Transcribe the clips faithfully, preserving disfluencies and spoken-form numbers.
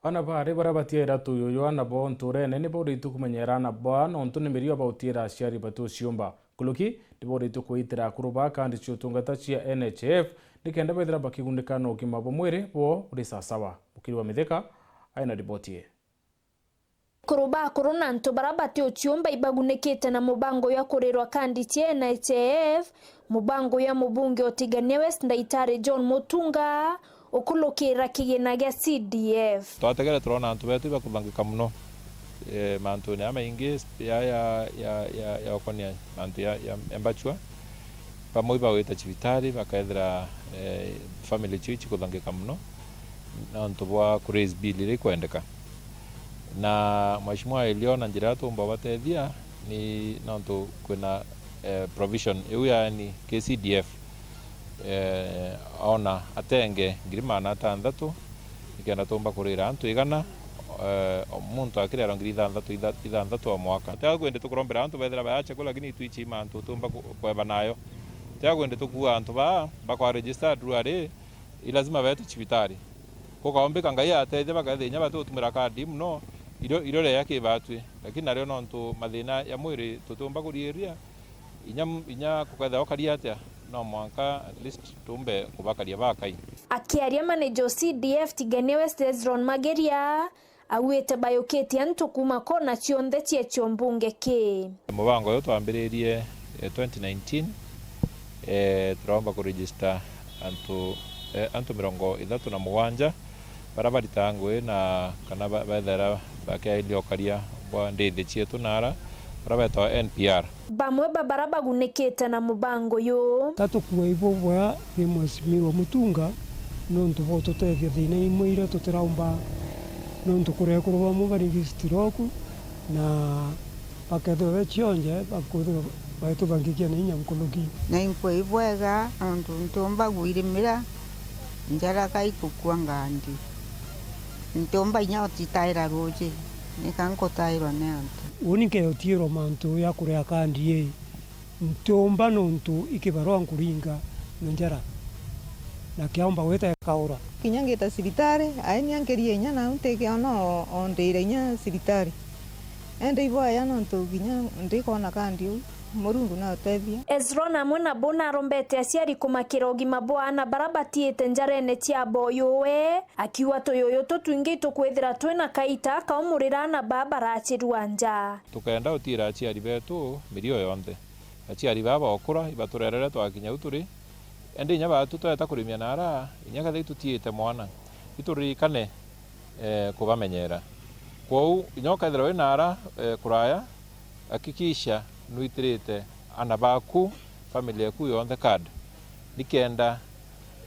Ana baari baria batiaira tuyuyu ana bo ntuurene ni bauritue kumenyera ana baa, nontu ni mirio bautiira aciari bati uciumba. Nkuruki, ni bauritue kuitira akuru baa kandi cia utungata cia N H I F, nikenda bethira bakigunika na ugima bwa mwiri bwao buri sasawa. Mukiri wa Mithika aina riboti ii. Akuru ba akuru na antu baria bati uciumba ibagunikite na mubango jwa kurirwa kandi cia N H I F, mubango jwa mubunge o Tigania West Ndaitari John Mutunga, ukulukira kigina gia C D F. Twategere turona antu betu ibakuthangika mono, eh, mantune jamaingi ya, ya, ya, ya, ya ukonia mantu ya, ya, ya mbachua. Bamwe ibagwita cibitari, bakethira, eh, family ciu icikuthangika mono nontu bwa ku raise bill iria ikwendeka. Na Mheshimiwa Elio, na njira iria tuumba ubatethia ni nontu kwina, eh, provision iu yaani K C D F, eh, ona atenge ngiri magana atantatu, nikenda tuumba kurira antu igana, eh, o muntu akirerwa ngiri ithanthatu, itha-, ithanthatu o mwaka. Tega kwende tukurombera antu bethira bayacha ku, lakini itwichi mantu tuumba ku-, kweba nayo. Tega kwende tukua antu baa bakwa registered ruari, i lazima betu cibitari. Kukaombika Ngai atethia bakethia inya bati utumira kadi mono, irio, irio reya kibatwi. Lakini nario nontu mathina ya mwiri tutiumba kuriiria, inya, inya kukethira ukari atia, no mwanka at least tuumbe kubakaria bakai. Akiaria manager o C D F Tigania West Hezron Mageria, augite bayukitie antu kuuma kona cionthe cia cio mbunge ki. Mubango uyu twambiririe, eh, twenty nineteen, eh, turaumba kuregister antu, eh, antu mirongo ithatu na mugwanja, baria baritaga ngugi na kana ba-, bethera bakiairia ukaria bwa ndithi cietu na ara baria betagwa N P R. Bamwe ba baria bagunikite na mubango uyu. Ka tukua ibu bwega ni Mheshimiwa Mutunga nontu bwa ututethia thina imwe iria tutiraumba, nontu kurekuru bamwe baregistira oku na bakethirwa be cionje, bakwithirwa baituthangikia na inya nkuruki. Na inkua ibwega nontu ntiumba gwirimira njara ka ikukua ngandi. Ntiumba inya utitaira ruuji, nika nkutairwa ni antu. Uni nkeotiirwa mantu ya kuria kandi ii, ntiumba nontu ikibarwa nkuringa na njara, na kiaumba gwita ikaura. Kinya ngita cibitari, aeni ankerie inya nau ntikiona o-, ondire inya cibitari. Indi iboya nontu kinya ndikona kandi uu, Murungu nautethia. Hezron amwe nabo narombete aciari kumakira ugima bwa aana baria batiite njarene cia boyuwe, akiuga tuyuyu tutwingi tukwithira twina kaita kaumurira aana baa barachirua nja. Tukenda utiira aciari betu mirio yonthe. Aciari baa baukura, ibaturerere twakinya u turi, indi inya baatu tweta kurimia naara, inya kethira itutiite mwana, ituririkane, eh, kubamenyera. Kwou, inya ukethirwa wi naara, eh, kuraya, hakikisha nwitirite aana baku, family yaku yonthe card, nikenda,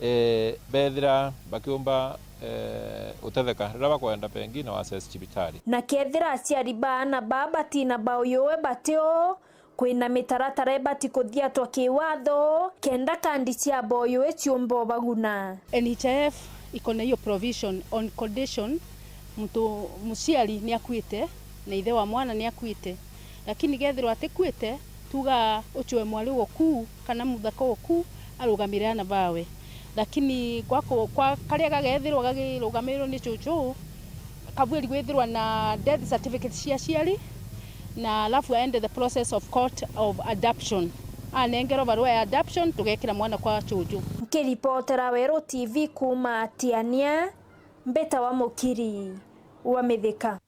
eh, bethira bakiumba, eh, utetheka riria bakwenda pengine wa access cibitari. Na kethira aciari ba aana baa batina bauyuwe batio, kwina mitaratara ibati kuthiatwa kiwatho, kenda kandi cia boyuwe ciumba ubaguna. N H I F ikona hiyo provision on condition muntu muciari ni akuite na ithe wa mwana ni akuite, lakini kethirwa atikuite, tuga ucwe mwari ugoku kana muthaka ugoku arugamire ana bawe. Lakini kwa ku-, kwa karia gagethirwa gagirugamirwo ni cucu, kabwiri gwithirwa na death certificate cia aciari, na alafu aende the process of court of adoption. Anengerwa barua ya adoption, tugekira mwana kwa cucu. Nkiripotera Weru T V kuuma Tiania, mbitawa Mukiri wa Mithika.